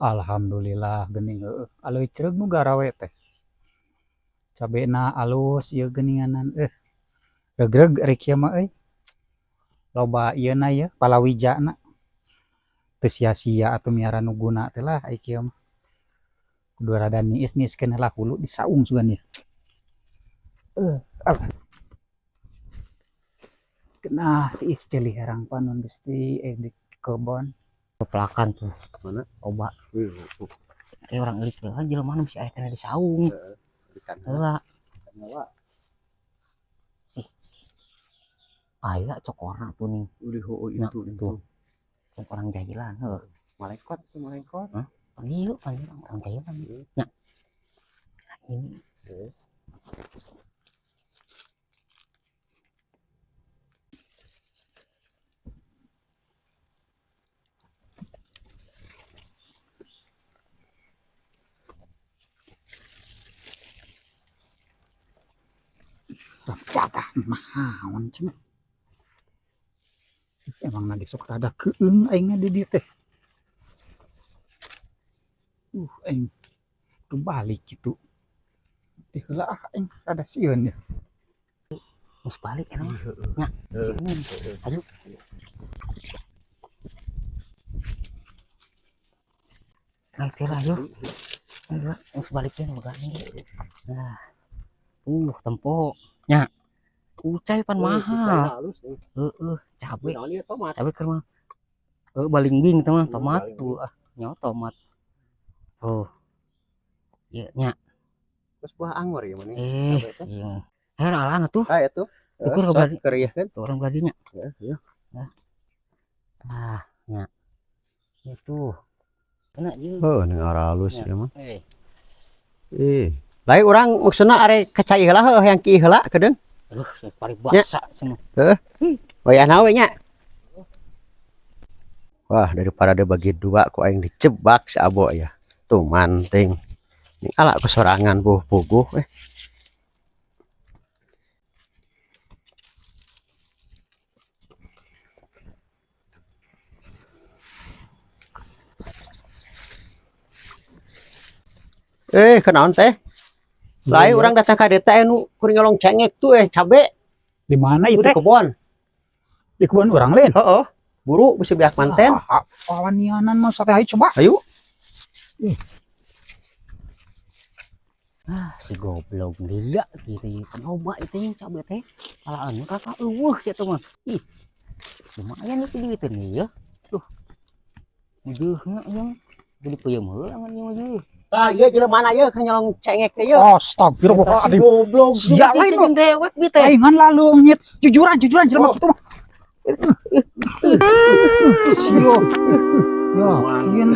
Alhamdulillah geuning heueuh aleuy cereug nu garawe teh. Cabena alus ieu geuninganan regreg ari kieu mah euy. Loba ieu na ieu palawijana. Teu sia-sia atuh miara nu guna teh lah ai kieu mah. Kudu rada niis-niiskeun heula hulu disaung sugan ieu. Alah. Nah, tiis ceuli herang panon Gusti di kebon. Pelakan tuh. Mana? Loba. Wih, Kayak orang elik lah jelema nu bisa aya kana di saung. Ikan. Heula. Nyawa. Aya cokorna tuh ning. Udah heueuh Nah, itu tuh. Cok orang jahilan heuh. Malaikat tuh malaikat. Hah? Ieu pan orang jahilan. Nya. Nah, ini. Heeh. Jaga naon cenah. Emang lagi sok rada keung aing di dieu teh. Aing kudu balik kitu. Di heula ah aing rada sieun ya. Geus balik eta mah. Heeh. Nya. Heeh. Aju. Naik teh lah yuk. Ayo, geus balik teh nu gani. Nah. Tempo. Nya. Kucai pan mahal. Heeh, cabe. Tomat. Cabe keur mah. Heuh, balingbing teh mah tomat Balingbing. tuh ah, nyawa tomat. Tuh. Ieu nya. Terus buah anggur ya mana? Iya. Heh, alana tuh. Ah, itu. Tukur ke beladi. Keur ieu kan. Tuh orang beladinya. Heeh, iya. Ah, nya. Itu. Kena ieu. Heuh, ning aralus Nya. ieu mah. Eh. Lain urang maksudna are kacai heula heuh yang ki heula kedeung. Aduh, paribasa semua. Heuh. Wayahna we nya. Wah, daripada dia bagi dua ku aing dijebak si Abo ya. Tuh manting. Ini ala kesorangan buh puguh eh. Kenaon teh? Lain orang datang ka dieu teh nu keur nyolong cengek tuh cabe. Di mana itu Di teh? kebon. Di kebon urang lain. Heeh. Buru bisa biak manten. Ah, awanianan mah sate hayu coba. Ayo. Ah, si goblok gila gitu. Kan loba itu yang cabe teh. Alaan kakak eueuh sia teh mah. Ih. Lumayan itu duiteun ieu ya. Tuh. Mujeuhna ieu. Beli peuyeum heula ngan ieu mah ieu. Tah ieu jelema mana ieu keur nyolong cengek teh ieu. Astagfirullahaladzim. Goblok. Sia lain jeung dewek bi teh. Aing lalu ngit. Jujuran, jujuran jelema kitu mah. Sio. Yakin.